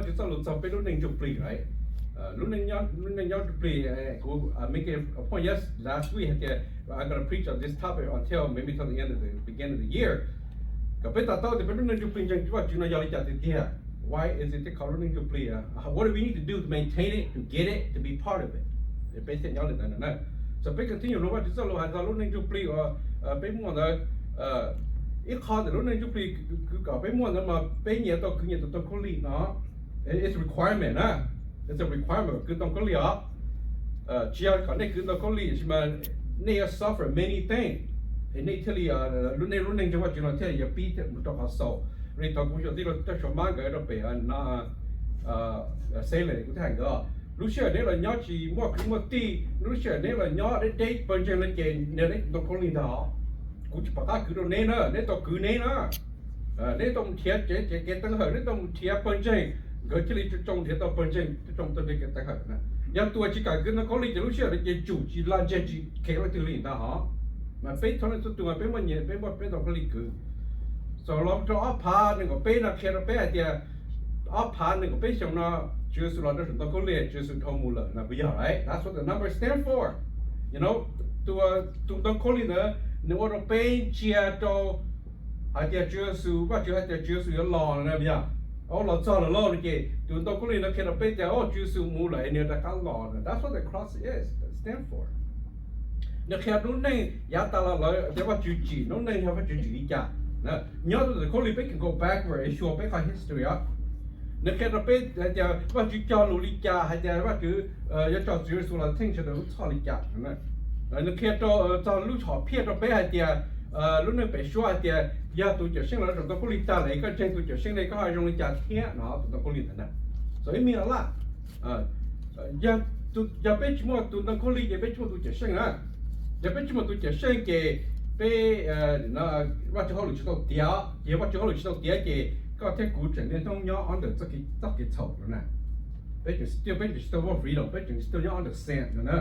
Tswv txoj lus txog peb lub neej ntsuj plig, right? Lub neej nyob ntsuj plig, kuv make a point yes last week hais tias I'm gonna preach on this topic until maybe till the end of the beginning of the year, kom peb to taub tias peb lub neej ntsuj plig ntseeg Vajtswv no yog li cas tiag tiag. Why is it called lub neej ntsuj plig? What do we need to do to maintain it, to get it, to be part of it? Peb thiaj nyob li ntawd na. So peb continue mloog Vajtswv txoj lus hais txog lub neej ntsuj plig uas peb muaj ntawd. Ib qho ntawm lub neej ntsuj plig kws kom peb muaj ntawd mas peb nyias tau kwv nyias tus ntoo khaub lig no. It's requirement na. It's a requirement kwv ntoo khaub lig os. Tsis yog kom nej kwv ntoo khaub lig tab sis mas nej yuav suffer many things es nej thiaj li, nej lub neej ntseeg Vajtswv no thiaj li yuav pib mus rau qhov xaus. Li thaum kuv xyuas tij laug Toj Suav Mab nkawd rau pem na, Salem kuv twb hais nkawd, lub sij hawm neb los nyob tsis muaj kwv muaj tij, lub sij hawm neb los nyob deb deb pawg ntseeg no ces neb tus ntoo khaub lig ntag. Kuv tsis pom qab kwv rau neb na, neb tau kwv neb na. Neb tau mus nrhiav kev teev hawm, neb tau mus nrhiav pawg ntseeg, nkawd thiaj li tsoo nrhiav tau pawg ntseeg, tsoo tau kev teev hawm na. Yog tus uas tsis kam kwv ntoo khaub lig ces lub sij hawm no ces tsum tsis la ntseeg tsis kheev leej twg li ntag hos. Mas peb txhua leej txhua tus mas peb muaj nyias peb muaj peb ntoo khaub lig kwv. Xaus los rau ob phav nees nkaum peb no qhia rau peb hais tias ob phav nees nkaum peb xyoos no Tswv Yexus los rau saum ntoo khaub lig, Tswv Yexus dhau mus lawm no puas yog? That's what the number stand for. Tus ntoo khaub lig ntawd nws ua rau peb ntsia rau hais tias Tswv Yexus, Vajtswv hais tias Tswv Yexus yuav los no puas yog? Los txog lawm lauj no ces tus ntoo khaub lig ntawd qhia rau peb tias o Tswv Yexus mus lawm nws rov qab los no. That's what the cross is stand for. Nws qhia lub neej yav tas los lawm tias Vajtswv tsim lub neej yog Vajtswv tsim li cas. Nyob rau ntawm khaub lig peb can go backward es xyuas peb qhov history os. Nws qhia rau peb hais tias Vajtswv cog lus li cas, hais tias Vajtswv yuav tso Tswv Yexus los theej sawv daws lub txhoj li cas. Nws qhia rau txog lub hom phiaj rau peb hais tias lub neej pem suab hais tias yog tus cawm seej los rau saum ntoo khaub lig tag lawm koj ntseeg tus cawm seej ne koj ho zoo li cas thiab no tus ntoo khaub lig ntawd na. So ib me a laj, yog peb tsis muaj tus ntoo khaub lig ces peb tsis muaj tus cawm seej na. Yog peb tsis muaj tus cawm seej ces peb, Vajtswv hauj lwm tsis tau tiav, ces Vajtswv hauj lwm tsis tau tiav ces koj thiab kuv tseem niaj hnub nyob ob ntawm txoj kev txhaum no na. Peb tseem still, peb tseem tsis tau muaj freedom, peb tseem still nyob under sin no na.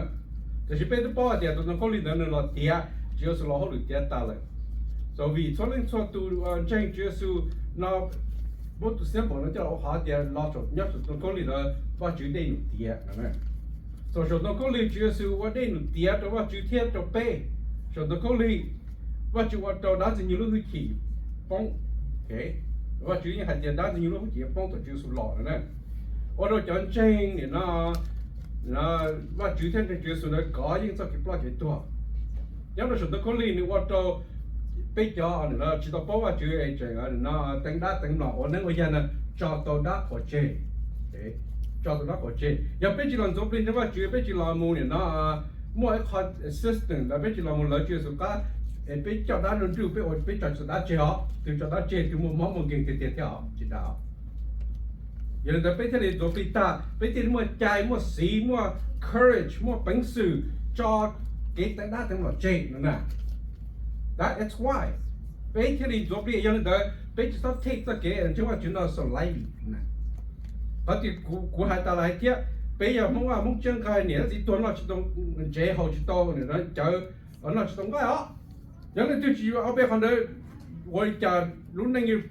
Tiam sis peb twb paub hais tias tus ntoo khaub lig ntawd nws los tiav, Tswv Yexus los hauj lwm tiav tas lawm. So vim txhua leej txhua tus ntseeg Tswv Yexus no, muab tus symbol no coj los ua qhov tias los nyob saum ntoo khaub lig ntawd Vajtswv dej num tiav no. So saum ntoo khaub lig Tswv Yexus ua dej num tiav rau Vajtswv thiab rau peb. Saum ntoo khaub lig Vajtswv ua rau dab Ntxwg Nyoog lub hwj chim poob. Vajtswv yeej hais tias dab Ntxwg Nyoog lub hwj chim yuav poob thaum Tswv Yexus los no na. Ua rau cov ntseeg nim no Vajtswv thiab ntseeg Tswv Yexus ntawd kov yeej txoj kev ploj kev tuag. Nyob rau saum ntoo khaub lig nws ua rau peb cov tsis tau paub Vajtswv es tseem teev dab teev mlom ua neeb ua yaig no tso tau dab qhuav tseg. Tso tau dab qhuav tseg. Yog peb tsis los ntxuav plig ntseeg Vajtswv, peb tsis los mus nim no muaj ib qho system ntawd, peb tsis los mus lawv Tswv Yexus qab es peb coj dab nruj nruj, peb ua peb tso tsis tau dab tseg os. Twg tso dab tseg twg muaj mob muaj nkeeg tiag tiag thiab os, tsis dag. Yog li ntawd peb thiaj li ntxuav plig tag, peb thiaj li muaj cai, muaj xiv, muaj courage, muaj peev xwm tso kev teev dab teev mlom tseg no na. That is why peb thiaj li ntxuav plig. Yog li ntawd peb tsis txhob take txoj kev ntseeg Vajtswv no so lightly na. Qhov tias kuv hais tas los hais thiab, peb yog Hmoob Vaj Hmoob Tsiab Nqaij, niam thiab txiv tuag noj tsis tau ntsev, haus tsis tau cawv, noj tsis tau nqaij os. Yog leej twg tsis yuav ob peb qhov ntawd ua li cas lub neej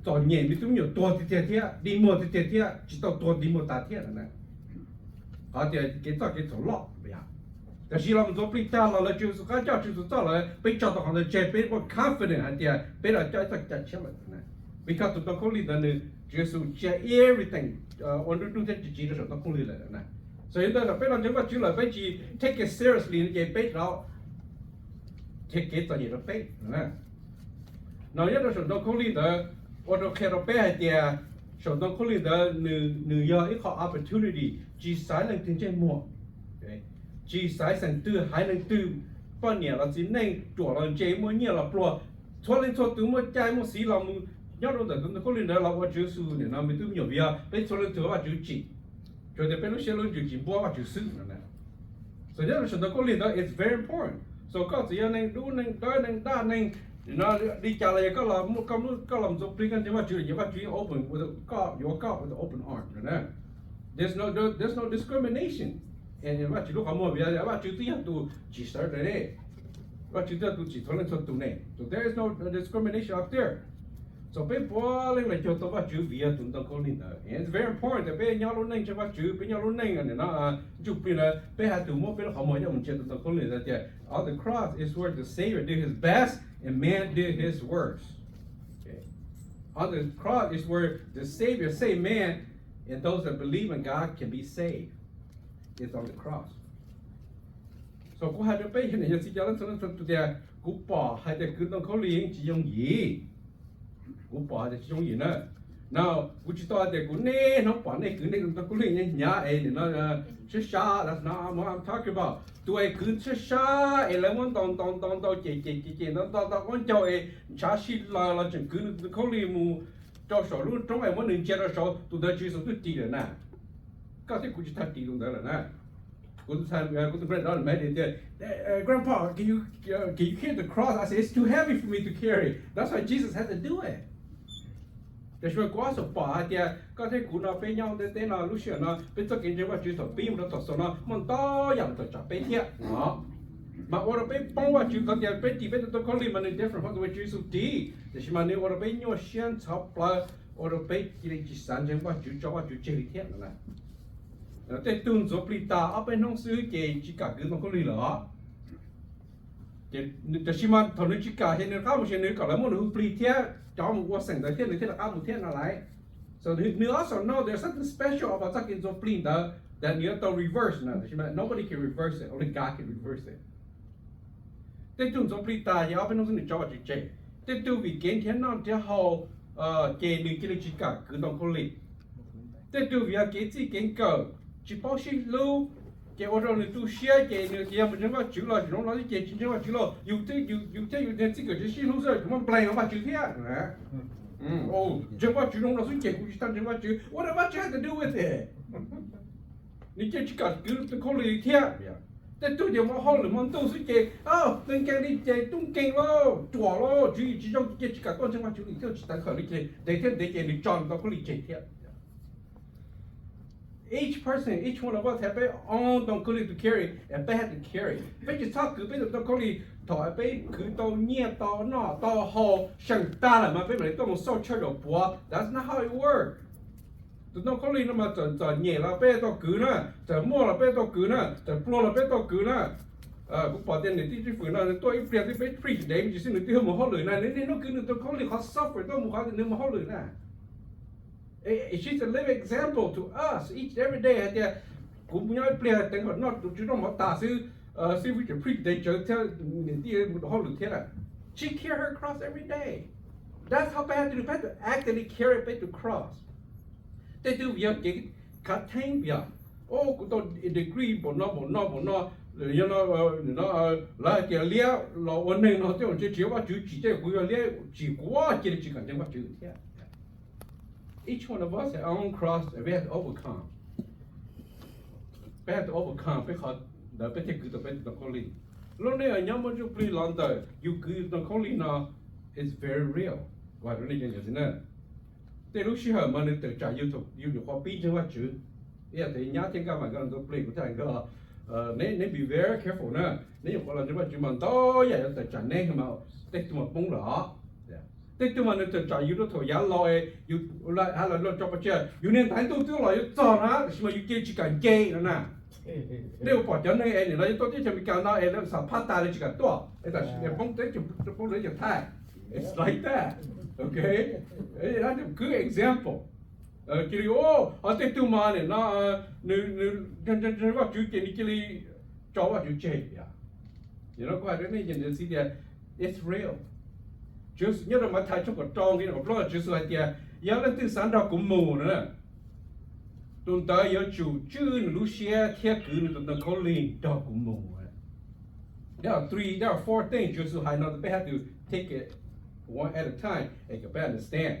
txom nyem, me tub me nyuam tuag tiag tiag thiab dig muag tiag tiag thiab tsis tau tuag dig muag tas thiab na. Qhov tias kev txoj kev txhaum loj, tiam sis los mus ntxuav plig tag los lawv Tswv Yexus qab coj Tswv Yexus txoj lawm, peb tso tau qhov ntawd tseg, peb muaj confident hais tias peb los coj ib txoj cai tshiab lawm. Because tus ntoo khaub lig ntawd nws Tswv Yexus cia everything ua nruj nruj thiab tsis tsiv rau saum ntoo khaub lig lawm na. So yog ntawd thaum peb los ntseeg Vajtswv lawm peb tsis take it seriously no ces peb rov qhia kev txom nyem rau peb. No nyob rau saum ntoo khaub lig ntawd ua rau qhia rau peb hais tias saum ntoo khaub lig ntawd nws yog ib qho opportunity tsis xaiv leej twg ntsej muag, tsis xaiv xeem twg haiv neeg twg, poj niam los txiv neej, ruam los ntse, muaj nyiaj los pluag, txhua leej txhua tus muaj cai muaj xiv los mus nyob rau ntawm tus ntoo khaub lig ntawd los ua Tswv Yexus nim no me tub me nyuam. Vim yog peb txhua leej txhua tus Vajtswv tsim, tsuas tias peb lub siab lub ntsws tsis npuab Vajtswv xwb no. So nyob rau saum ntoo khaub lig ntawd it's very important. So koj txawm yog neeg dub neeg dawb neeg daj neeg no li cas los yog koj los ntxuav plig koj ntseeg Vajtswv los ces Vajtswv yeej open, koj yuav koj with open arms no. There's no discrimination. Vajtswv lub qhov muag vim yog Vajtswv twb yog tus tsim sawv daws ne. Vajtswv twb yog tus tsim txhua leej txhua tus ne. So there is no discrimination up there. Thaum peb puav leej los cuag tau Vajtswv via tus ntoo khaub lig ntawd. It's very important tias peb nyob lub neej ntseeg Vajtswv, peb nyob lub neej ntsuj plig ntawd, peb hais tias muab peb lub qhov muag coj mus ntsia tus ntoo khaub lig ntawd tias, on the cross is where the Savior did his best and man did his worst. Okay. On the cross is where the Savior saved man and those that believe in God can be saved. It's on the cross. So kuv hais rau peb yog niam yog txiv cov leej txhua leej txhua tus tias kuv pom hais tias kwv ntoo khaub lig yeej tsis yooj yim. Kuv pom hais tias tsis yooj yim na. No, kuv tsis tau hais tias kuv niaj hnub pom nej kwv nej tus ntoo khaub lig hnyav hnyav es nim no sab sab, that's not what I'm talking about. Tus es kwv sab sab es lawv muab ntaus ntaus ntaus ntaus ces ces ces ces ntaus ntaus ntaus qaub ncaug es ntshav sib laws los tseem kwv nws tus ntoo khaub lig mus rau saum lub roob es muab nws ntsia rau saud, tus ntawd Tswv Yexus twb ris lawm na. Koj thiab kuv tsis tau ris tus ntawd lawm na. Kuv tus friend đó, tias, Grandpa, can you, can you carry the cross? I said, it's too heavy for me to carry. That's why Jesus had to do it. Tiam sis mas kuv also pom hais tias koj thiab kuv no peb nyob ntiaj teb no lub sij hawm no peb txoj kev ntseeg Vajtswv thaum pib mus rau thaum xaus no muaj ntau yam tawm tsam peb thiab no. Mas ua rau peb poob Vajtswv qhov tias peb ris peb tus ntoo khaub lig mas nws different from the way Tswv Yexus ris, tiam sis mas nws ua rau peb nyuaj siab ntxhov plawv, ua rau peb cia li tsis xav ntseeg Vajtswv, tso Vajtswv tseg li thiab no na. Tej tug ntxuav plig tas ob peb hnub xwb ces tsis kam kwv ntoo khaub lig lawm os. Tiam sis mas thaum nws tsis kam ces nws rov qab mus ces nws kom lawv muab nws hu plig thiab coj mus ua xeem ntawd thiab nws thiaj rov qab mus thiab no lauj. So nws also know there's something special about txoj kev ntxuav plig ntawd that nws yuav tau reverse na, tiam sis mas nobody can reverse it, only God can reverse it. Tej tug ntxuav plig tas ces ob peb hnub xwb nws tso Vajtswv tseg. Tej tug vim kev nrhiav noj nrhiav haus ces nws cia li tsis kam kwv ntoo khaub lig. Tej tug vim yog kev txij kev nkawm, tsis paub sib hlub, ces ua rau nws tu siab ces nws tias yog mus ntseeg Vajtswv los zoo no xwb ces tsis ntseeg Vajtswv los yus thiab yus thiaj txij nkawm tsis sib hlub xwb, yus muab nplees rau Vajtswv thiab. Ntseeg Vajtswv zoo no xwb ces kuv tsis tau ntseeg Vajtswv. What does Vajtswv have to do with it? Nws cia li tsis kam kwv ntoo khaub lig thiab. Tej tug ces mus hauj lwm hmo ntuj xwb ces nkees li ces tub nkeeg lauj, ruam lauj, tswv yim tsis zoo ces tsis kam tuaj ntseeg Vajtswv li thiab, tsis tawv khawm li ces ntev thiab ntev ces nws tso ntoo khaub lig tseg thiab. Each person, each one of us have peb own ntoo khaub lig to carry, and peb have to carry. Peb tsis txhob kwv peb tus ntoo khaub lig thaum peb khwv tau nyiaj tau noj tau haus seem tag lawm mas peb mam li tuaj mus xauj church puav. That's not how it works. Tus ntoo khaub lig no mas txawm txom nyem los peb tau kwv na, txawm muaj los peb tau kwv na, txawm pluag los peb tau kwv na. Kuv pom tias niam tij Tswv Fwm no nws tuaj ib pliag twb peb preach dev me ntsis xwb nws twb mus hauj lwm na, nws niaj hnub kwv nws tus khaub lig qhov suffer tuaj mus qhov nws mus hauj lwm na. She's a living example to us each every day hais tias kuv mus nyob ib pliag teev kom noj tus tswv noj mov tas xwb, xib fwb tseem preach dev tsawv thiab niam tij mus hauj lwm thiab na. She carry her cross every day. That's how bad to do, bad to actively carry peb tus cross. Tej tug vim yog kev khav theeb yog, o kuv tau degree npaum no npaum no npaum no, yog no, lawv hais tias liab los ua neeg no tej zaum ntshe tsis yog Vajtswv tsim, tej zaum kuv yog liab tsim, kuv cia li tsis kam ntseeg Vajtswv thiab. Each one of us have our own cross that we have to overcome. Peb have to overcome peb qhov ntawd peb thiaj kwv tau peb tus ntoo khaub lig. Lub neej uas nyob muaj ntsuj plig los ntawm yus kwv tus ntoo khaub lig no is very real. Kuv hais rau nej cov niam txiv na, tej lub sij hawm mas nws tawm tsam yus thaum yus nyuam qhuav pib ntseeg Vajtswv. Ib yam li nyab thiab nkaj mas nkawd los ntxuav plig kuv thiaj hais nkawd, neb, neb be very careful na, neb nyuam qhuav los ntseeg Vajtswv mas ntau yam yuav tawm tsam neb mas tej tug mas poob lawm os. Tej tug mas nws tawm tsam yus rau thaum yav laus, yus hais los tso pov tseg, yus niag ntaiv ntuj twb los yuav txog na, tiam sis mas yus cia li tsis kam nce no na. Nej ua pom cov neeg es nim no yuav tuaj teb chaws Amelikas no es lawv xam phaj tas lawv tsis kam tuaj, es tam sim no poob teb chaws, poob teb chaws Thaib. It's like that. Ok. Good example. Cia li, o, tej tug mas nim no nws, nws ntseeg Vajtswv ces nws cia li tso Vajtswv tseg. Nim no kuv hais rau nej cov niam txiv tias, it's real. Nyob rau Mathais tshooj kaum rau nqe kaum plaub Tswv Yexus hais tias, yog leej twg xav nrog kuv mus na, tus ntawd yuav tsum tswj nws lub siab thiab kwv nws tus ntoo khaub lig nrog kuv mus. There are three, there are four things Tswv Yexus hais no, peb have to take it one at a time es kom peb understand.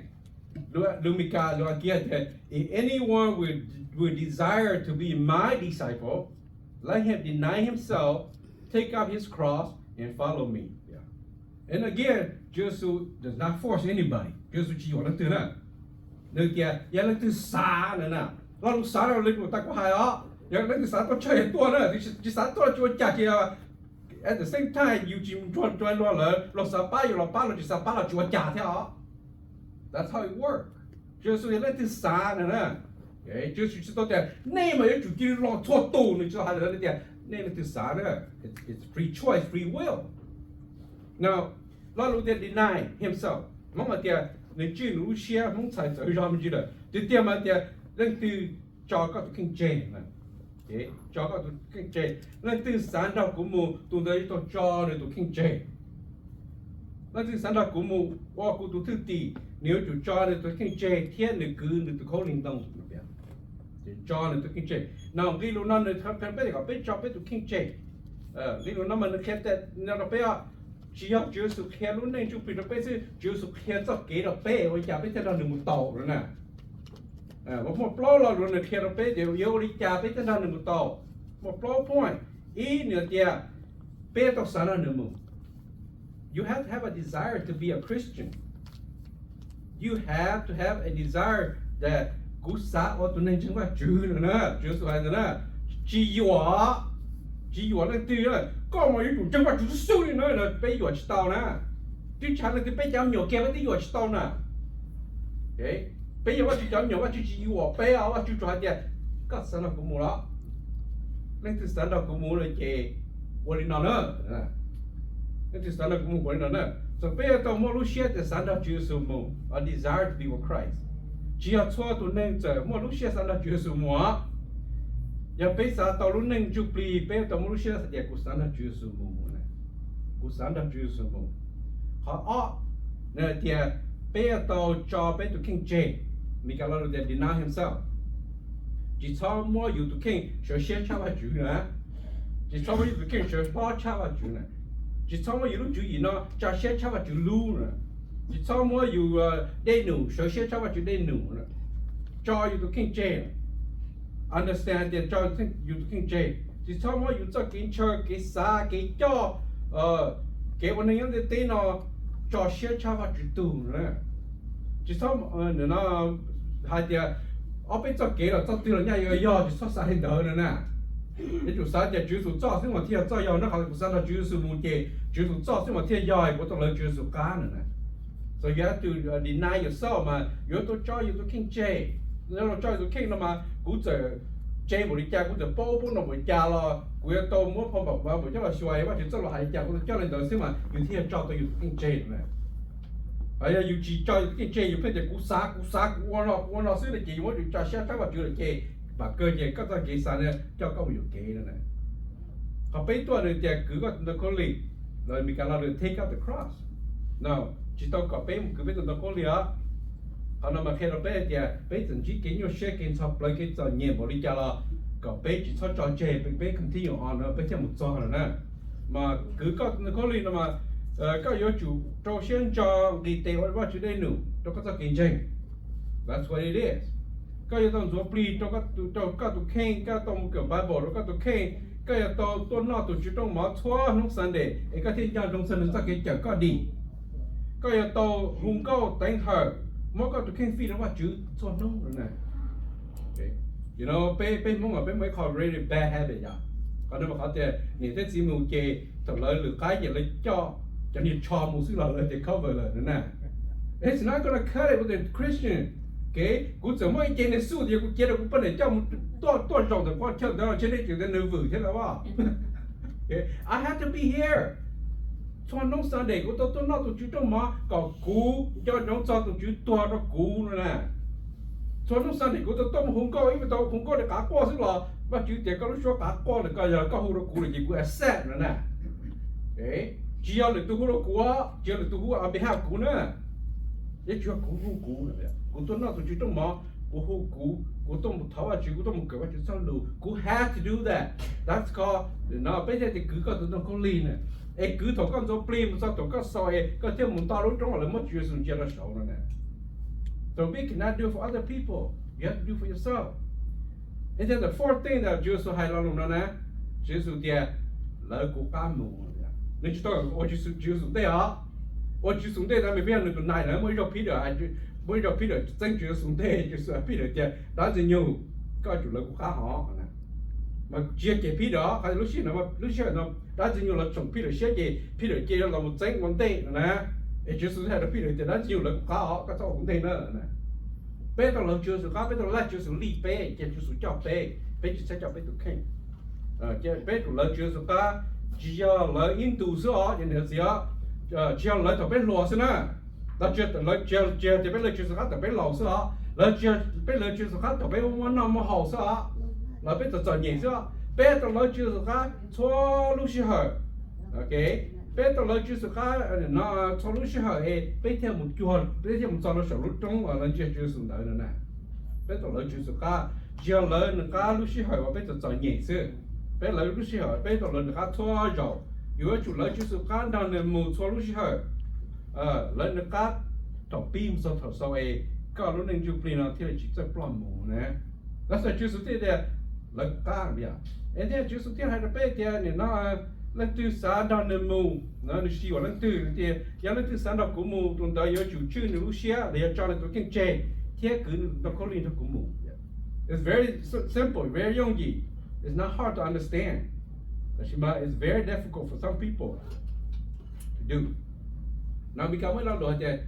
Lus Amelikas lus Askiv tias, if anyone will, will desire to be my disciple, let him deny himself, take up his cross and follow me. And again, Tswv Yexus does not force anybody. Tswv Yexus tsis yuam leej twg na. Nws tias yog leej twg xav na na, lo lus xav no li kuv tas kuv hais os, yog leej twg xav tuaj tshawj yog tuaj na, tsis xav tuaj tsis ua cas ces at the same time yus tsis nrog luag lawm, luag xav pab yus los pab, luag tsis xav pab los tsis ua cas thiab os. That's how it works. Tswv Yexus yog leej twg xav na. Tswv Yexus tsis tau tias nej mas yuav tsum cia li los txhua tus, nws tsis tau hais li tias nej leej twg xav na. It's free choice, free will. Now, lo lus tias deny himself, Hmoob hais tias nws tswj nws lub siab, Hmoob txhais txawv zog me ntsis lawm. Tiag tiag mas tias leej twg tso koj tus kheej tseg, tso koj tus kheej tseg. Leej twg xav nrog kuv mus, tus ntawd yuav tau tso nws tus kheej tseg. Leej twg xav nrog kuv mus ua kuv tus thwj tim, nws yuav tsum tso nws tus kheej tseg thiab nws kwv nws tus khaub lig ntoo, tso nws tus kheej tseg. No nqe lus no nws qhia peb kom peb tso peb tus kheej tseg. Nqe lus no mas nws qhia rau peb, tsis yog Tswv Yexus qhia lub neej ntsuj plig rau peb xwb, Tswv Yexus qhia txoj kev rau peb ua li cas peb thiaj nrog nws mus tau na. Muaj plaub lo lus nws qhia rau peb tias yuav ua li cas peb thiaj nrog nws mus tau. Muaj plaub point. Ib, nws tias peb tau xav nrog nws mus. You have to have a desire to be a Christian. You have to have a desire that kuv xav ua tus neeg ntseeg Vajtswv no na, Tswv Yexus hais ntawd na. Tsis yuam, tsis yuam leej twg, koj mas yuav tsum ntseeg Vajtswv xwb xwb li no, peb yuam tsis tau na. Twb tsis hais leej twg, peb cov me nyuam kiag peb twb yuam tsis tau na. Peb yog Vajtswv cov me nyuam, Vajtswv tsis yuam peb os, Vajtswv tsuas hais tias koj xav nrog kuv mus los, leej twg xav nrog kuv mus no ces ua li no na. Leej twg xav nrog kuv mus ua li no na. Txawm peb yuav tau muaj lub siab tias xav nrog Tswv Yexus mus, a desire to be with Christ. Tsis yog txhua tus neeg txawm muaj lub siab xav nrog Tswv Yexus mus os. Yog peb xav tau lub neej ntsuj plig, peb yuav tau muaj lub siab hais tias kuv xav nrog Tswv Yexus mus mus na, kuv xav nrog Tswv Yexus mus. Qhov ob, nws hais tias peb yuav tau tso peb tus kheej tseg. Meskas lo lus tias deny himself. Tsis txhob muab yus tus kheej sawv siab tshaj Vajtswv na. Tsis txhob muab yus tus kheej sawv hlob tshaj Vajtswv na. Tsis txhob muab yus lub tswv yim no tso siab tshaj Vajtswv lub na. Tsis txhob muab yus dej num sawv siab tshaj Vajtswv dej num. Tso yus tus kheej tseg. Understand tias tso yus tus kheej tseg. Tsis txhob muab yus txoj kev ntshaw, kev xav, kev coj, kev ua neeg nyob ntiaj teb no tso siab tshaj Vajtswv tug. Tsis txhob hais tias ob peb txoj kev los txoj twg los nyaj yuav yog, tsis txhob xav li ntawd no na. Yuav tsum xav tias Tswv Yexus txoj xwb mas thiaj yog txoj yog na, qhov kuv xav nrog Tswv Yexus mus ces Tswv Yexus txoj xwb mas thiaj yog, kuv tau lawv Tswv Yexus qab no na. So you have to deny yourself mas yuav tau tso yus tus kheej tseg. Yuav tau tso yus tus kheej no mas kuv txawm tseg npaum li cas, kuv txawm paub paub no npaum li cas los kuv yuav tau muab phau npaum npaum coj los xyuas Vajtswv txoj lus hais li cas, kuv tau coj li ntawd xwb mas yus thiaj tso tau yus tus kheej tseg no na. Yog yus tsis tso yus tus kheej tseg, yus pheej tias kuv xav kuv xav kuv ua no kuv ua no xwb no ces yus muab yus tso siab rau Vajtswv lawm ces pam kawg ces koj txoj kev xav no coj koj mus yuam kev no na. Qhov peb tuaj nws tias kwv koj tus ntoo khaub lig, los Meskas lo lus take up the cross. No, tsis tau kom peb mus kwv peb tus ntoo khaub lig os. Qhov no mas qhia rau peb hais tias peb txawm ntsib kev nyuaj siab, kev ntxhov plawv, kev txom nyem npaum li cas los kom peb tsis txhob tso tseg, peb continue on no peb thiaj mus txog lawm na. Mas kwv koj tus ntoo khaub lig no mas koj yuav tsum rau siab ntso nqis tes ua Vajtswv dej num rau koj txoj kev ntseeg. That's what it is. Koj yuav tau ntxuav plig rau koj tus kheej, koj tau mus kawm Bible rau koj tus kheej, koj yuav tau tuaj noj tus Tswv rooj mov txhua hnub Sunday es koj thiaj nco ntsoov txog nws txoj kev cawm koj dim. Koj yuav tau hu nkauj teev hawm, muab koj tus kheej fij rau Vajtswv txhua hnub no na. Peb, peb Hmoob mas peb muaj ib qho really bad habit yom. Qhov no mas qhov tias niam thiab txiv mus ces thaum lawv lwm qaib ces lawv coj cov niag tsho mus xwb los lawv tias cover lawm no na. It's not gonna cut it with a Christian. Kuv txawm muaj ib ce niag xuj tias kuv cia rau kuv poj niam coj mus tuaj tuaj zaum ntawm pov chaw ntawd los ntshe nej tseem tias nws vwm thiab lawm as. I have to be here. Txhua hnub Sunday kuv tau tuaj noj tus Tswv rooj mov kom kuv nco ntsoov txog tus Tswv tuag rau kuv no na. Txhua hnub Sunday kuv tau tuaj mus hu nkauj, ib tau hu nkauj li qav quaj xwb los Vajtswv tias koj lub suab qav quaj lawm, koj yog koj hu rau kuv lawm ces kuv accept no na. Tsis yog lwm tus hu rau kuv, tsis yog lwm tus hu on behalf kuv na. Yeej tsis yog kuv hu kuv, kuv tuaj noj tus Tswv rooj mov, kuv hu kuv, kuv tuaj mus thov Vajtswv, kuv tuaj mus kawm Vajtswv txoj lus, kuv have to do that. That's called, no peb thiaj tias kwv koj tus ntoo khaub lig na. Es kwv thaum koj ntxuav plig mus txog thaum koj xaus es koj thiaj mus nto lub roob uas lawv muab Tswv Yexus ntsia rau saud no na. So we cannot do for other people, you have to do for yourself. And then the fourth thing that Tswv Yexus hais lo lus no na, Tswv Yexus tias lawv kuv qab mus. Nws tsis tau ua Tswv Yexus ntej os. Ua Tswv Yexus ntej tas mes peb yog nws tus nais na, muaj ib zaug Peter, muaj ib zaug Peter txeeb Tswv Yexus ntej, Tswv Yexus hais Peter tias dab ntxwg nyoog, koj yuav tsum lawv kuv qab hov. Mas tsis yog cem Peter os, qhov lub sij hawm no dab ntxwg nyoog los tsoom Peter siab ces Peter cia li los mus txeeb ua ntej no na. Es Tswv Yexus hais rau Peter tias, dab tsi yog lawv kuv qab os, koj txhob ua kuv ntej na. Peb tau lawv Tswv Yexus qab, peb tau laj Tswv Yexus lij peb, ces Tswv Yexus coj peb, peb tsis txhob coj peb tus kheej. Ces peb tus lawv Tswv Yexus qab, tsis yog lawv ib ntus xwb os, ces niam txiv os, tsis yog lawv thaum peb hluas xwb na. Lawv tsis yog tias peb lawv Tswv Yexus qab thaum peb laus xwb os, lawv tsis yog peb lawv Tswv Yexus qab thaum peb muaj noj muaj haus xwb os, lawv peb txom txom nyem xwb os. Peb tau lawv Tswv Yexus qab txhua lub sij hawm. Peb tau lawv Tswv Yexus qab no txhua lub sij hawm es peb thiaj mus cuag, peb thiaj mus txog rau saum lub roob uas lawv ntsia Tswv Yexus ntawd no na. Peb tau lawv Tswv Yexus qab, tsis yog lawv nws qab lub sij hawm uas peb txom txom nyem xwb. Peb lawv lub sij hawm peb tau lawv nws qab txhua zaus. Yuav tsum lawv Tswv Yexus qab nrog nws mus txhua lub sij hawm. Lawv nws qab thaum pib mus txog thaum xaus es koj lub neej ntsuj plig no thiaj li tsis txawj ploj mus na. Lawv xav Tswv Yexus thiaj tias lawv qab yom. Es thiaj Tswv Yexus thiaj hais rau peb tias nim no leej twg xav nrog nws mus, nws siv ua leej twg tias yog leej twg xav nrog kuv mus, tus ntawd yuav tsum tswj nws lub siab los yog tso nws tus kheej tseg thiab kwv nws tus ntoo khaub lig nrog kuv mus. It's very simple, very 容易. It's not hard to understand. Tab sis mas it's very difficult for some people to do. No Meskas muaj ib lo lus hais tias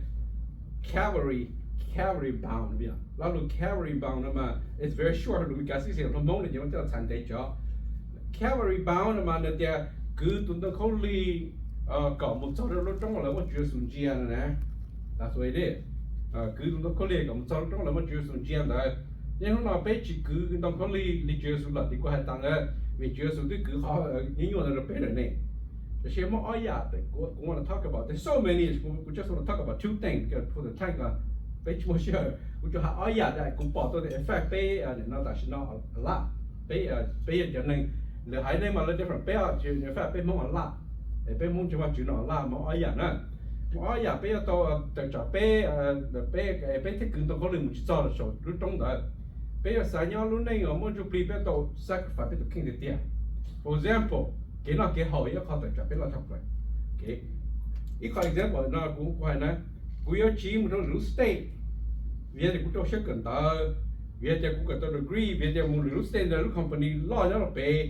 Calvary, Calvary bound. Lo lus Calvary bound no mas it's very short, lus Meskas xwb, xws li Hmoob no ces muab coj txhais ntev tso. Calvary bound no mas nws tias kwv tus ntoo khaub lig kom mus txog rau lub roob uas lawv muab Tswv Yexus ntsia no na. That's what it is. Kwv tus ntoo khaub lig kom mus txog lub roob uas lawv muab Tswv Yexus ntsia ntawd. Niaj hnub no peb tsis kwv ntoo khaub lig li Tswv Yexus lawm, li kuv hais tas ntawd, vim Tswv Yexus twb kwv qhov nyuaj nyuaj ntawd rau peb lawm ne. Tab sis muaj ob yam, kuv want to talk about, there's so many, kuv just want to talk about two things because for the time, peb tsis muaj sij hawm, kuv tsuas hais ob yam tias kuv pom tau tias affect peb no tam sim no a lot. Peb, peb yog cov neeg, lawv hais nej mas lawv different, peb affect peb Hmoob a lot. Peb Hmoob ntseeg Vajtswv no a lot, muaj ob yam na. Muaj ob yam peb yuav tau tawm tsam peb, peb, peb thiaj kwv ntoo khaub lig mus tsis txog saum lub roob ntawd. Peb yuav xav nyob lub neej uas muaj ntsuj plig peb tau sacrifice peb tus kheej tiag tiag. For example, kev noj kev haus yog ib qho tawm tsam peb loj tshaj plaws. Ib qho example no kuv, kuv hais na, kuv yuav tsiv mus rau lwm lub state, vim tias kuv rau siab kawm ntawv, vim tias kuv kawm tau degree, vim tias mus lwm lub state ntawd lub company loj nyob rau pem,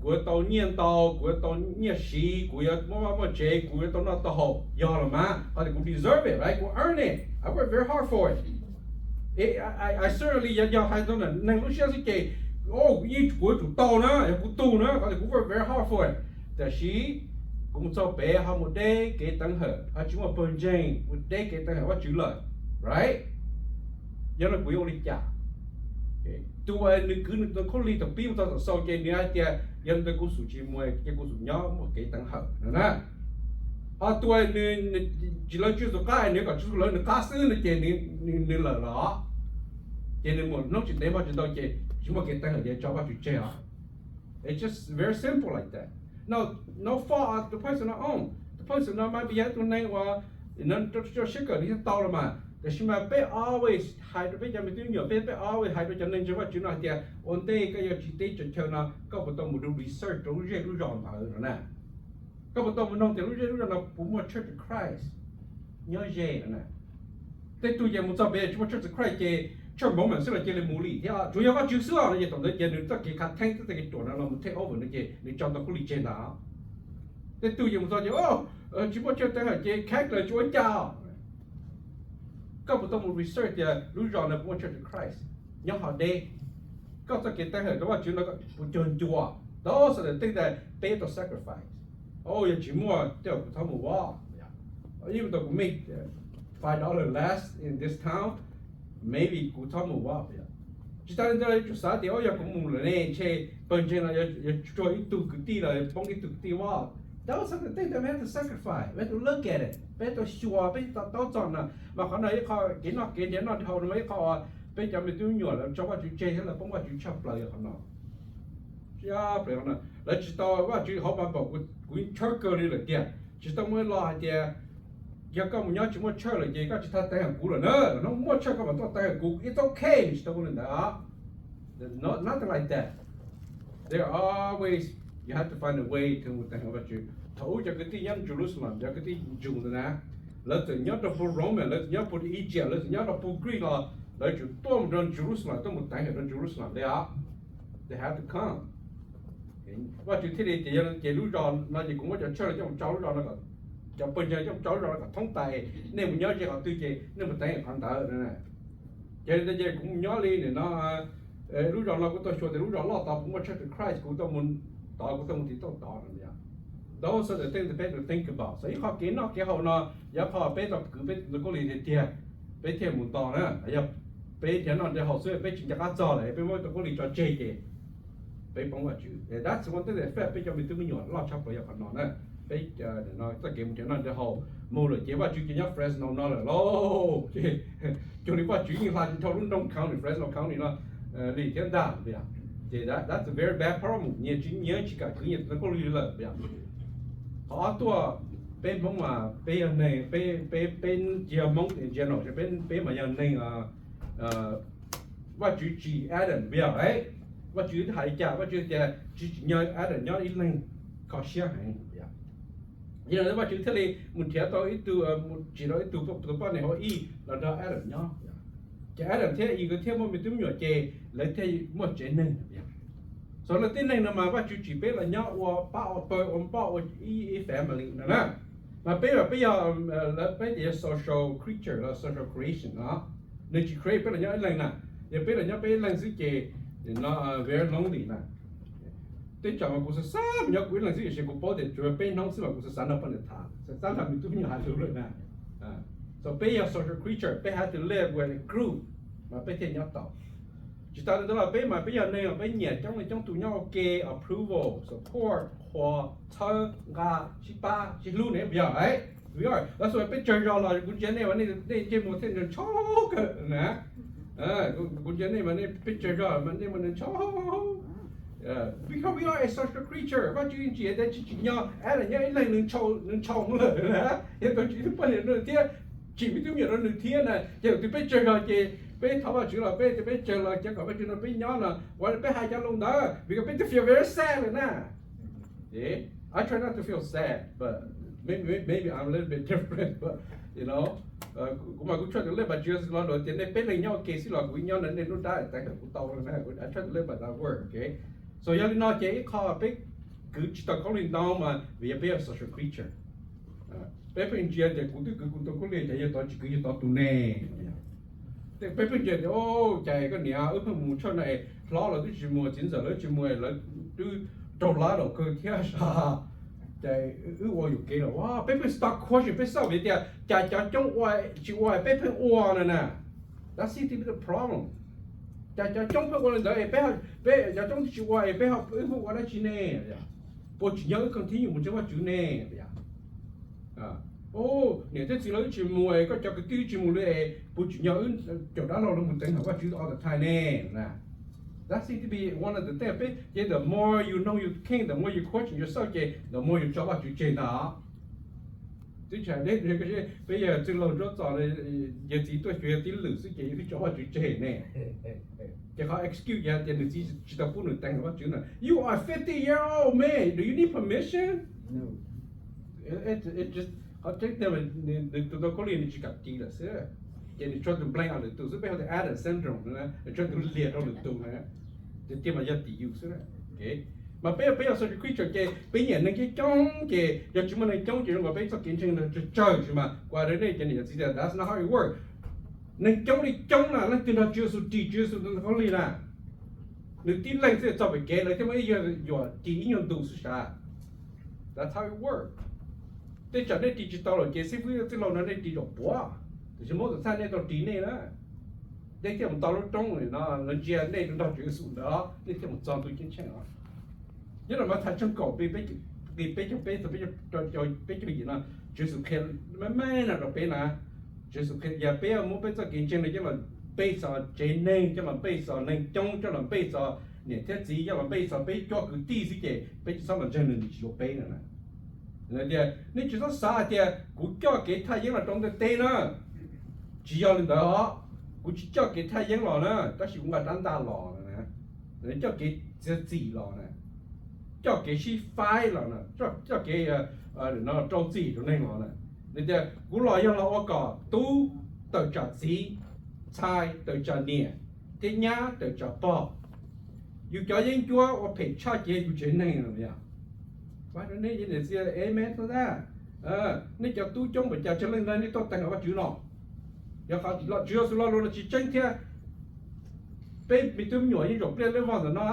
kuv yuav tau nyiaj ntau, kuv yuav tau nyiaj siv, kuv yuav muaj vaj muaj tsev, kuv yuav tau noj tau haus, yog los mas, qhov tias kuv deserve it, right? Kuv earn it, I work very hard for it. I certainly, yog, yog hais txog neeg lub siab xwb ces, o, yeej kuv yuav tsum tau na, yog kuv tug na, qhov tias kuv work very hard for it. Tiam sis kuv mus txog pem ho mus deb kev teev hawm, ho tsis muaj pawg ntseeg, mus deb kev teev hawm Vajtswv lawm, right? Yog no kuv yuav ua li cas? Tus uas nws kwv nws tus khaub lig thaum pib mus txog thaum xaus ces nws hais tias yog ntawd kuv xub tsis muaj ces kuv xub nyob muaj kev teev hawm no na. Ho tus uas nws tsis lawv Tswv Yexus qab, nws kom Tswv Yexus lawv nws qab xwb no ces nws lawm los, ces nws mus hnub tsis ntev muaj tsis ntau ces tsis muaj kev teev hawm ces tso Vajtswv tseg os. It's just very simple like that. No, no fault of the person no own. The person no mas yog tus neeg uas rau siab kawm nws thiaj tau los mas. Tiam sis mas peb always hais rau peb cov me tub me nyuam, peb, peb always hais rau cov neeg ntseeg Vajtswv no hais tias ua ntej koj yuav tsiv teb tsaws chaw no koj puas tau mus do research rau lub zej lub zos ntawd no na? Koj puas tau mus noog tias lub zej lub zos no puas muaj Church of Christ nyob ze no na? Tej tug ces mus txog pem tsis muaj Church of Christ ces church moment xwb los cia li mus li thiab, tsuas yog Vajtswv xwb os no ces thaum ntawd ces nws txoj kev khav theeb, txoj kev ruam no los mus take over no ces nws tso ntau khaub lig tseg ntag. Tej tug ces mus txog ces tsis muaj church teev hawm ces Catholic tsis ua cas. Koj puas tau mus research tias lub zos no puas muaj Church of Christ nyob ho deb? Koj txoj kev teev hawm rau Vajtswv no puas cuag ncua? Those are the things that peb tau sacrifice. O, yog tsis muaj tej zaum kuv txhob mus as. Even though kuv make five dollar less in this town, maybe kuv txhob mus as. Tsis tas li ntawd yuav tsum xav tias o, yog kuv mus lawm ne ntshe pawg ntseeg no yuav tsuag ib tug kwv tij los poob ib tug kwv tij as. Those are the things that we have to sacrifice, we have to look at it, peb tau xyuas, peb tau taub txog no. Mas qhov no ib qho kev noj kev nrhiav noj nrhiav haus no mas ib qho peb cov me tub me nyuam lawv tso Vajtswv tseg thiab lawv poob Vajtswv tshaj plaws yog qhov no. Tshaj plaws qhov no, lawv tsis tau Vajtswv hauv Bible, kuv tshawb kawg li lawm tiag, tsis tau muaj ib lo hais tias yog koj mus nyob tsis muaj church lawm ces koj tsis tas teev hawm kuv lawm na, hnub muaj church koj mam tuaj teev hawm kuv, it's okay, tsis tau ua li ntawd. Nothing like that. There always, you have to find a way to mus teev hawm Vajtswv. Thaum ub cov kwv tij nyob Jerusalem, cov kwv tij Jew ntawd na, lawv txawm nyob rau puag Rome, lawv txawm nyob puag Egypt, lawv txawm nyob rau puag Greece los lawv tsum tuaj mus rau Jerusalem, tuaj mus teev hawm rau Jerusalem li os. They have to come. Vajtswv thiaj li tias yog ces lub zos no ces kuv muab cov church los coj mus tso lub zos no kom Cov pawg ntseeg coj lub zos no kom thoob tas, nej mus nyob ze qhov twg ces nej mus teev qhov ntawd. Ces li ntawd ces kuv mus nyob li nim no, lub zos no kuv tau xyuas tias lub zos loj tod puas muaj Church of Christ, kuv tau mus tod, kuv tau mus tim toj tod no. Those are the things that peb to think about. So ib qho kev noj kev haus no yog qho peb tau kwv peb tus khaub lig tiag tiag, peb thiaj mus nto na. Yog peb nrhiav noj nrhiav haus xwb peb tsis nco qab txog lawm, peb muab tus khaub lig tso tseg ces peb poob Vajtswv. That's one thing that affect peb cov me tub me nyuam loj tshaj plaws yog qhov no na. Peb txoj kev mus nrhiav noj nrhiav haus mus lawm ces Vajtswv ces nyob Fresno no lawm lauj. Ces cuag li Vajtswv yeej hla tsis dhau lub nroog county, Fresno County no li thiab ntag. Ces that's a very bad problem, nyias tsis, nyias tsis kam kwv nyias tus khaub lig lawm. Qhov ob tuaj, peb Hmoob mas peb yog neeg, peb, peb, peb tsis yog Hmoob in general, peb, peb mas yog neeg Vajtswv tsim Adam yog, Vajtswv hais li cas, Vajtswv tias tsis tsim nyog Adam nyob ib leeg, kho siab heev. Yog li ntawd Vajtswv thiaj li mus nrhiav tau ib tug, mus tsim tau ib tug, tus poj niam hu ua Eve los nrog Adam nyob. Ces Adam thiab Eve nkawd thiaj muaj me tub me nyuam ces lawv thiaj muaj tsev neeg. Xws li tej neeg no mas Vajtswv tsim peb los nyob ua pab ua pawg ua npoj ua ib family no na. Mas peb, peb yog, lawv peb tias yog social creature los social creation no. Nws tsis create peb los nyob ib leeg na, yog peb los nyob peb ib leeg xwb ces no very lonely na. Tej tsam mas kuv xav xav mus nyob kuv ib leeg xwb, tiam sis kuv paub tias tsuas yog peb hnub xwb mas kuv xav xav nrog poj niam tham, xav xav nrog me tub me nyuam hais lus lawm na. So peb yog social creature, peb have to live with a group mas peb thiaj nyob tau. Tsis tas li ntawd los peb mas peb yog neeg os, peb nyiam coob leej coob tus nyob ua ke, approval, support, qhuas, txhawb, nqa, sib pab sib hlub ne, yog. Lawv xav peb tsawg zog los kuv ntsia nej mas nej ntsej muag thiaj ntshaus kawg na. Kuv ntsia nej mas nej peb tsawg zog mas nej mas ntshaus. Because we are a social creature, Vajtswv tsis hais tias tsis tsim nyog Adam nyob ib leeg, nws ntshaus lawm na. Yog tau tsim ib tug poj niam rau nws thiab, tsim me tub me nyuam rau nws thiab na, ces tus peb tsawg zog ces peb thov Vajtswv los peb tias peb tsawg los ces kom Vajtswv nrog peb nyob no, ua peb hais cov lus ntawd because peb twb feel very sad lawm na. I try not to feel sad, but maybe, maybe I'm a little bit different, but you know, kuv mas kuv try to live by Jesus law, tias nej peb leeg nyob ua ke xwb los kuv nyob ntawm nej lub dab teev kom kuv tau na. I try to live by that word, okay? So yog li no ces ib qho peb kwv tsis tau khaub lig ntau mas vim yog peb yog social creature. Peb pheej ntsia tias kuv twb kwv kuv tus khaub lig, cas yawg tod tsis kwv yawg tod tus ne? Peb pheej ntsia tias, o, cas koj niam wb pheej mus tshawj no es hlob lawv twb tsis mus, txiv ntxawm lawv tsis mus, lawv twb raug lab daum kawg thiab sas, ces wb ua yuam kev los. Peb pheej stop question, peb xav vim tias cas cov coob ua tsis ua peb pheej ua no na. That seems to be the problem. Cas cov coob pheej ua li ntawd es peb, peb cov coob twb tsis ua es peb ho wb pheej ua dab tsi ne? Puas tsim nyog wb continue mus ntseeg Vajtswv ne? Niam thiab txiv lawv wb tsis mus es koj cov kwv tij wb tsis mus li es puas tsim nyog wb cov dab laug los mus teev hawm Vajtswv all the time ne? That seems to be one of the things peb, ces the more you know your king, the more you question yourself, ces the more you tso Vajtswv tseg ntag. Twb tsis hais deb, peb yog txwj laug Ntsuab Txos, yawg txiv tuaj xyuas yawg tib lwm xwb ces yawg twb tso Vajtswv tseg ne. Ces qhov excuse yog tias nws txiv tsis tau pub nws teev hawm Vajtswv na. You are fifty year old man, do you need permission? Qhov tseeb tiag, nws tus tau khaub lig nws tsis kam ris lawm xwb, ces nws tso tus blame rau lwm tus xwb, peb hu tias Adam syndrome, nws tso tus liam rau lwm tus na. Tiag tiag mas yog tim yus xwb. Mas peb, peb yog social creature ces peb nyiam neeg coob coob, ces yog tsis muaj neeg coob ces zoo nkaus peb txoj kev ntseeg no tsawg tsawg, tsis mas kuv hais rau nej cov niam cov txiv tias that's not how it work. Neeg coob li coob na, leej twg nrog Tswv Yexus, ris Tswv Yexus tus khaub lig na, nws tib leeg xwb txog pem kev lawv thiaj muaj ib yam yuam ris ib nyuag ntu xwb sav. That's how it work. Tej tsam nej ris tsis tau lawm ces xib fwb txwj laug no nej ris zaum puav, tiam sis Hmoob txhaj nej tau ris nej na. Nej thiaj mus tau lub roob no, lawv ntsia nej nrog Tswv Yexus ntawd, nej thiaj mus txog ntu ceeb tsheej os. Nyob rau Mathais tshooj kaum, nqe peb caug peb txog peb caug yim no, Tswv Yexus qhia meej meej no rau peb na. Tswv Yexus qhia yog peb muab peb txoj kev ntseeg no coj los npej xos tsev neeg, coj los npej xos neeg coob, coj los npej xos niam thiab txiv, coj los npej xos peb cov kwv tij xwb ces peb tsis txhob los ntseeg nws, nws tsis yuav peb no na. Tias nej tsis txhob xav hais tias kuv coj kev thaj yeeb los rau ntiaj teb na. Tsis yog li ntawd os. Kuv tsis coj kev thaj yeeb los na, tab sis kuv nqa rab ntaj los na, coj kev txiav txim los na, coj kev sib faib los na, coj kev rau txim rau neeg los na. Nws tias kuv los yog los ua kom tub tawm tsam txiv, ntxhais tawm tsam niam, thiab nyab tawm tsam pog. Yus cov yeeb ncuab ua phem tshaj ces yus tsev neeg no yog. Amen to that. Nej cov tub coob npaum cas, tsis leej ntag nej tuaj teev Vajtswv no. Yog qhov Tswv Yexus lo lus no tsis tseeb thiab, peb me tub me nyuam yeej zaum pliaj lej vog ntawm no.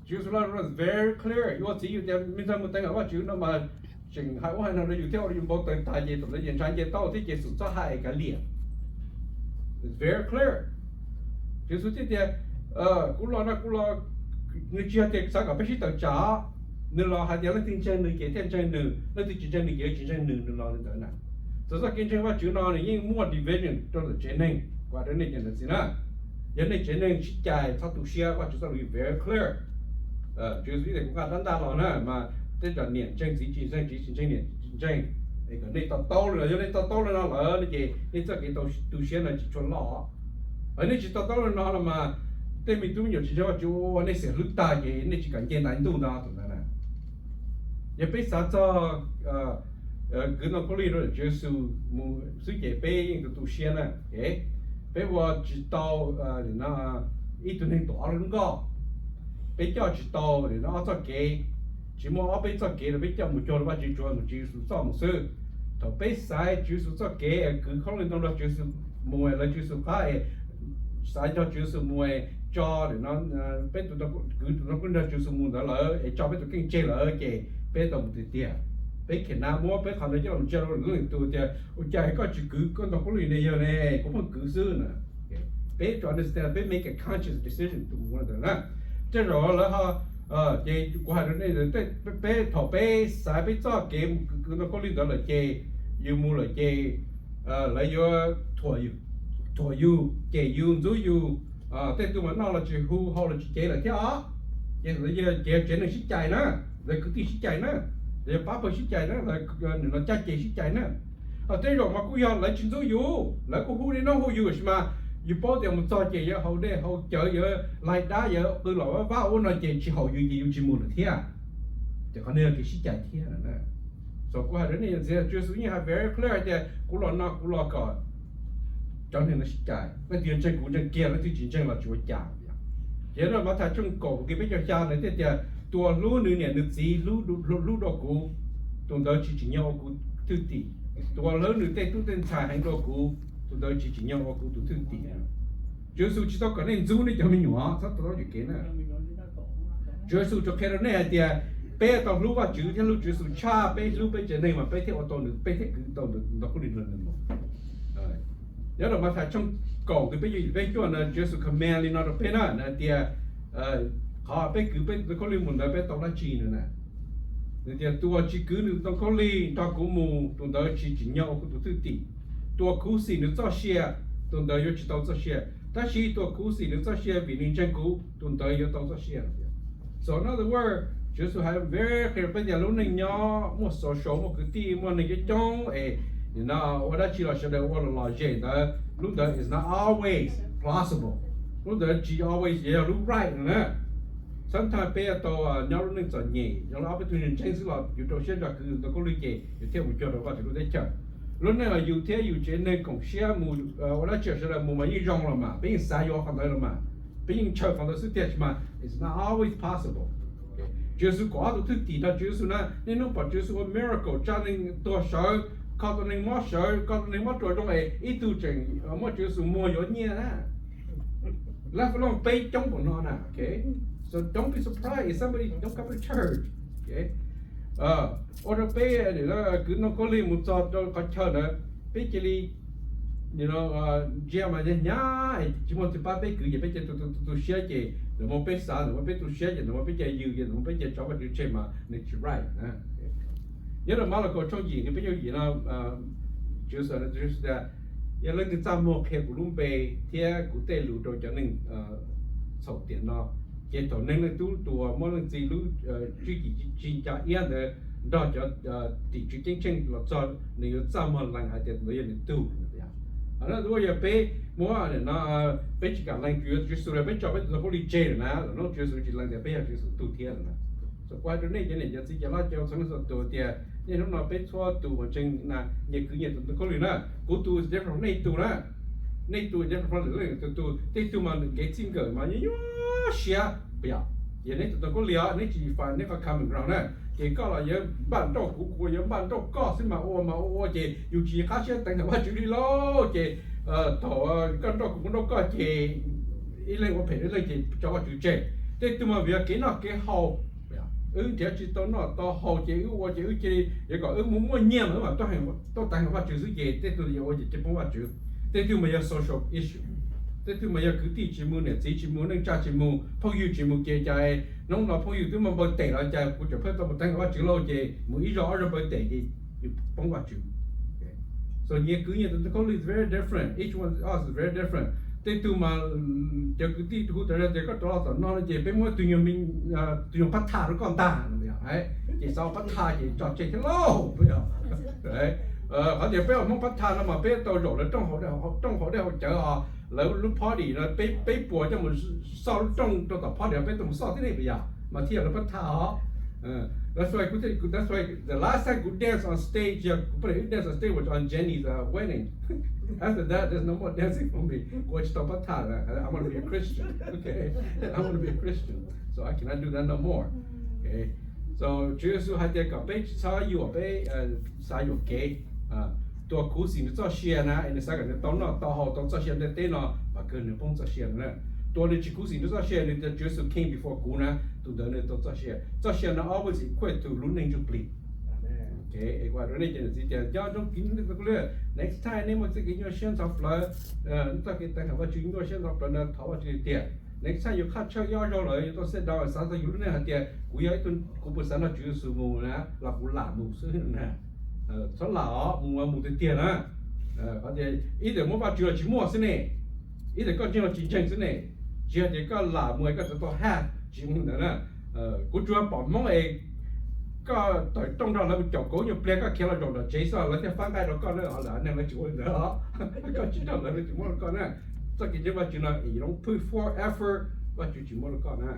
Tswv Yexus lo lus very clear, yus ua txiv yus tias me ntxhais mus teev Vajtswv no mas tseem hais ub hais no rau yus thiab ua rau yus npau taws tas ces thaum ntawd ces ntshav nce taub thiab ces xum txhob hais kav liam. Very clear. Tswv Yexus thiaj tias, kuv los no kuv los, nws tsis yog tias xav kom peb sib tawm tsam, nws los hais tias leej twg ntseeg nws ces thiaj ntseeg nws, leej twg tsis ntseeg nws ces tsis ntseeg nws, nws los li ntawd na. Txawm txoj kev ntseeg Vajtswv no nws yeej muaj division rau ntawm tsev neeg, kuv hais rau nej cov ntawd txiv na. Yog nej tsev neeg sib cais txhob tu siab, Vajtswv txoj lus very clear. Tswv Yexus tias kuv nqa rab ntaj los na mas tej zaum niam ntseeg txiv tsis ntseeg, txiv tsis ntseeg niam tsis ntseeg, es kom nej to taub li no. Yog nej to taub li no lawm no ces nej txoj kev tu siab no tsis tshua loj. Hos nej tsis to taub li no los mas tej me tub me nyuam tsis ntseeg Vajtswv ua nej xiam hlwb tag ces nej tsis kam nce ntaiv ntuj ntag tus ntawd na. Yog peb xav txog kwv Ntoo Khaub Lig rau ntawm Tswv Yexus mus xwb ces peb yeej tu tu siab na. Peb ua tsis tau, ib tug neeg tuam ob lub nkoj, peb coj tsis tau ob txoj kev, tsis muaj ob peb txoj kev rau peb coj mus cuag rau Vajtswv, tsuas mus Tswv Yexus txoj mus xwb. Thaum peb xaiv Tswv Yexus txoj kev kwv Khaub Lig Ntoo nrog Tswv Yexus mus es lawv Tswv Yexus qab es xaiv nrog Tswv Yexus mus es tso no, peb tus, kwv tus Ntoo Khaub Lig nrog Tswv Yexus mus ntawd lawm es tso peb tus kheej tseg lawm ces peb tau mus tiag tiag. Peb khiav na muab peb qhov ntawd coj los ntsia rau lwm leej tus tias ua cas koj tsis kwv koj Ntoo Khaub Lig ne, yog ne kuv pheej kwv xwb na. Peb tsuas understand peb make a conscious decision to mus ntawd na. Tej zaum lawv ho, ces kuv hais rau nej, peb thaum peb xaiv peb txoj kev mus kwv Ntoo Khaub Lig ntawd lawm ces yus mus lawm ces lawv yuav thuam yus, cem yus, ntxub yus. Tej tug mas noj los tsis hu, haus los tsis cev lawm thiab os. Ces lawv yog tsev neeg sib cais na, lawv kwv tij sib cais na, lawv yog pab pawg sib cais na, lawv caj ces sib cais na. Ho tej zaum mas kuj yog lawv tsis ntxub yus, lawv kuj hu dej noj hu yus tab sis mas yus paub tias mus txog ces yuav haus dej haus cawv, yuav laig dab, yuav qw los vab vab ua no ces tsis haum yus ces yus tsis mus lawm thiab. Ces qhov no yog kev sib cais thiab. Txawm kuv hais rau nej ntxiv, Tswv Yexus yeej hais very clear tias kuv los no kuv los kom cov neeg no sib cais, leej twg yog ntseeg kuv ntseeg kiag, leej twg tsis ntseeg los tsis ua cas. Ces Mathais tshooj kaum nqe peb caug xya ntawd thiaj tias tus uas hlub nws niam nws txiv hlub dua kuv, tus ntawd tsis tsim nyog ua kuv thwj tim. Tus uas hlub nws tej tub tej ntxhais heev dua kuv, tus ntawd tsis tsim nyog ua kuv tus thwj tim. Tswv Yexus tsis tau kom nej ntxub nej cov me nyuam, txhob tau yuam kev na. Tswv Yexus tsuas qhia rau nej hais tias peb tau hlub Vajtswv thiab hlub Tswv Yexus tshaj peb hlub peb tsev neeg mas peb thiaj ua tau nws, peb thiaj kwv tau nws ntau kub li nws mus. Nyob rau Mathais tshooj kaum nqe peb caug yim peb caug cuaj na, Tswv Yexus command li no rau peb na, nws hais tias qhov peb kwv peb tus khaub lig mus ntawd peb tau dab tsi no na. Nws tias tus uas tsis kwv nws tus khaub lig nrog kuv mus, tus ntawd tsis tsim nyog ua kuv tus thwj tim. Tus uas khuv xim nws txoj sia, tus ntawd yuav tsis tau txoj sia, tab sis tus uas khuv xim nws txoj sia vim nws ntseeg kuv, tus ntawd yuav tau txoj sia. So in other words, Tswv Yexus hais very clear peb tias lub neej nyob muaj social, muaj kwv tij, muaj neeg coob coob es nim no ua dab tsi los sawv daws ua los lom zem ntawd, lub ntawd is not always plausible. Lub ntawd tsis always yog lub right no na. Sometimes peb tau nyob lub neej txom nyem, nyob ob peb tug neeg ntseeg xwb los yus rau siab nrog kwv tus khaub lig ces yus thiaj mus cuag rau Vajtswv lub teb chaws. Lub neej los yus thiab yus tsev neeg koom siab mus ua dab tsi sawv daws mus mas yeej zoo los mas, peb yeej xav yuav qhov ntawd los mas, peb yeej ntshaw qhov ntawd xwb tiag, tab sis mas it's not always possible. Tswv Yexus kaum ob tus thwj tim nrog Tswv Yexus na, niaj hnub pom Tswv Yexus ua miracle, tsa neeg tuag sawv, kho tau neeg mob sawv, kho tau neeg mob ruas zoo es ib tug tseem muab Tswv Yexus muag yuav nyiaj na. Left alone peb coob npaum no na. So don't be surprised if somebody don't come to church. Ua rau peb kwv ntoo khaub lig mus txog rau qhov chaw ntawd peb cia li ntsia mas hnyav hnyav, tsis muaj twg pab peb kwv ces peb cia li tu tu tu siab ces ntawm muaj peb xav, ntawm muaj peb tu siab ces ntawm muaj peb cia li yws ces ntawm muaj peb cia li tso Vajtswv tseg mas nws tsis right. Nyob rau Malakaus tshooj yim nqe peb caug yim no, Tswv Yexus tias, yog leej twg txaj muag qhia kuv lub npe thiab kuv tej lus rau cov neeg txhaum tiam no, ces thaum Neeg Leej Tub tus uas muaj leej txiv lub tswb yim tsis nco iab ntawd nrog cov tim tswv ceeb tsheej los txog, nws yuav txaj muag lees hais tias tus ntawd yog nws tug. Qhov no yog peb muab no, peb tsis kam lees yuav Tswv Yexus los peb tso peb tus ntoo khaub lig tseg lawm na, lawm no Tswv Yexus tsis lees tias peb yog Tswv Yexus tug thiab lawm na. Txawm kuv hais rau nej cov niam cov txiv cov laus cov txhua leej txhua tus tias niaj hnub no peb txhua tus uas ntseeg na, nyias kwv nyias tus ntoo khaub lig na. Kuv tus is different from nej tus na, nej tus is different from lwm leej tus, tej tug mas nws kev txij nkawm mas nyuaj nyuaj siab, puas yog? Ces neb tus ntoo khaub lig os, neb tsis fais neb qhov common ground na. Ces koj los yuav npaj nrauj kuv, kuv yuav npaj nrauj koj xwb mas ua mas ua ua ces yus tsis qab siab teev ntawm Vajtswv li lauj. Ces thaum koj nrauj kuv, kuv nrauj koj ces ib leeg ua phem ib leeg ces tso Vajtswv tseg. Tej tug mas vim yog kev noj kev haus, wb nrhiav tsis tau noj tau haus ces wb ua ces wb cia li yuav kom wb mus muaj nyiaj mas wb mam tuaj teev Vajtswv xwb ces tej tug yuav ua ces cia poob Vajtswv. Tej tug mas yog social issue, tej tug mas yog kwv tij tsis mus, niam txiv tsis mus, neej tsa tsis mus, phooj ywg tsis mus ces cas hnub no phooj ywg twb muaj npawg Tem los cas kuv tseem pheej tau mus teev Vajtswv lauj ces mus ib zaug ob zaug npawg Tem ces poob Vajtswv. So nyias kwv nyias tus ntoo khaub lig is very different, each one of us is very different. Tej tug mas cov kwv tij hu tas tias koj rov los tom no no ces peb muab tus nyuag pab thaj rau koj ntag, ces xav pab thaj ces tso tseg thiab lauj. Qhov tias peb ua Hmoob pab thaj no mas peb tau zaum lawv rooj haus dej haus cawv os, lawv lub party no peb puas coj mus xauj lub rooj rau tom party peb tau mus xauj thiab ne puas yog? Mas thiaj yog lawv pab thaj os. That's why kuv, that's why the last time kuv dance on stage, yog kuv poj niam wb dance on stage was on Jenny's wedding. After that there's no more dancing for me. Kuv ua tsis tau pab thaj lawm. I want to be a Christian. Okay, I want to be a Christian, so I cannot do that no more. Okay, so Tswv Yexus hais tias kom peb tsis txhob yuam peb xav yuam kev. Tus khuv xim nws txoj sia na es nws xav kom nws tau noj tau haus tau txoj sia ntiaj teb no mas kawg nws poob txoj sia na. Tus nws tsis khuv xim nws txoj sia, nws tias Tswv Yexus came before kuv na, tus ntawd nws tau txoj sia. Txoj sia no always equate to lub neej ntsuj plig. Es kuv hais rau nej cov niam txiv tias cov ntxhais, next time nej muaj txoj kev nyuaj siab ntxhov plawv, txoj kev teev Vajtswv nyuaj siab ntxhov plawv no thov Vajtswv tiag tiag. Next time yus qhaj tshawj ib ob zaug lawm yus tau sit down xav txog yus lub neej hais tias kuv yog ib tug, kuv puas xav nrog Tswv Yexus mus na los kuv lam mus xwb na. Txhob lam os, mus mus tiag tiag na. Qhov tias ib tias muaj Vajtswv los tsis muaj xwb ne, ib tias koj ntseeg los tsis ntseeg xwb ne. Tsis hais tias koj lam mus koj txawm tau haj, tsis mus ntawd na. Kuv tsuas pom Hmoob es koj tawm rooj nrog lawv mus caum kauv nyuag pliag koj khiav los zaum nram tsev xwb lawv thiaj fab nqaij rau koj na, lawv neeg lawv tsis ua li ntawd os. Koj tsis nrog lawv lawv tsis muab rau koj na. Txoj kev ntseeg Vajtswv no es you don't put forth effort, Vajtswv tsis muab rau koj na.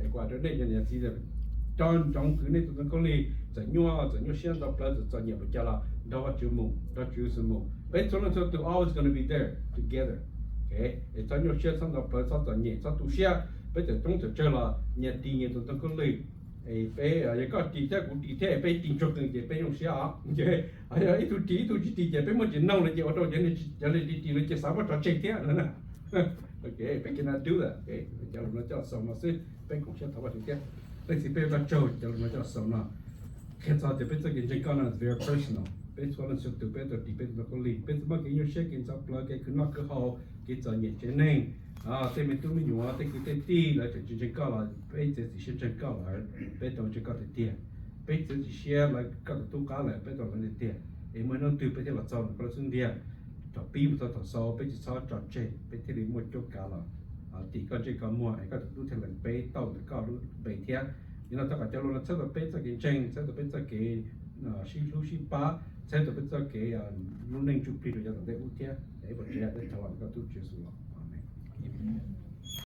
Es kuv hais rau nej cov niam txiv, cov ntxhais, kwv nej tus ntoo khaub lig, txawm nyuaj txawm nyuaj siab ntxhov plawv txawm txom nyem npaum cas los nrog Vajtswv mus, nrog Tswv Yexus mus. Peb txhua leej txhua tus always gonna be there together. Es txhob nyuaj siab, txhob ntxhov plawv, txhob txom nyem, txhob tu siab. Peb txawm coob txawm tsawg los nyias ris nyias tus ntoo khaub lig. Es peb, yog koj ris thiab kuv ris thiab peb ris ntsuag qees ces peb zoo siab os. Yog ib tug ris ib tug tsis ris ces peb muaj tsis noog lawm ces ua rau cov niag ris ris lawv ces xav muab tso tseg thiab no. Peb cannot do that. Cov lus no coj xaus no xwb, peb koom siab thov Vajtswv thiab. Leej txiv, peb ua koj tsaug cov lus no coj xaus no. Qhia txog tias peb txoj kev ntseeg koj no very personal, peb txhua leej txhua tus peb tau ris peb tus ntoo khaub lig, peb txawm muaj kev nyuaj siab, kev ntxhov plawv, kev khwv noj khwv haus, kev txom nyem tsev neeg, tej me tub me nyuam, tej kwv tej tij lawv tseem tsis ntseeg koj los peb txiav txim siab ntseeg koj lawm, peb tau ntseeg koj tiag tiag. Peb txiav txim siab lawv koj tus tub qab lawm peb tau lawv tiag tiag. Es muaj hnub twg peb thiaj los txog ntawm koj lub xub ntiag, thaum pib mus txog thaum xaus peb tsis txhob tso tseg, peb thiaj li muaj cuab kav los tim koj ntsej koj muag es koj tus tub thiaj lees peb tau ntawm koj lub npe thiab. Yog no thov kom cov lus no txhawb tau peb txoj kev ntseeg, txhawb tau peb txoj kev sib hlub sib pab, txhawb tau peb txoj kev lub neej ntsuj plig rau yav tom ntej ub thiab. Es peb tsev yam peb thov los ntawm koj tub Tswv Yexus los, amees.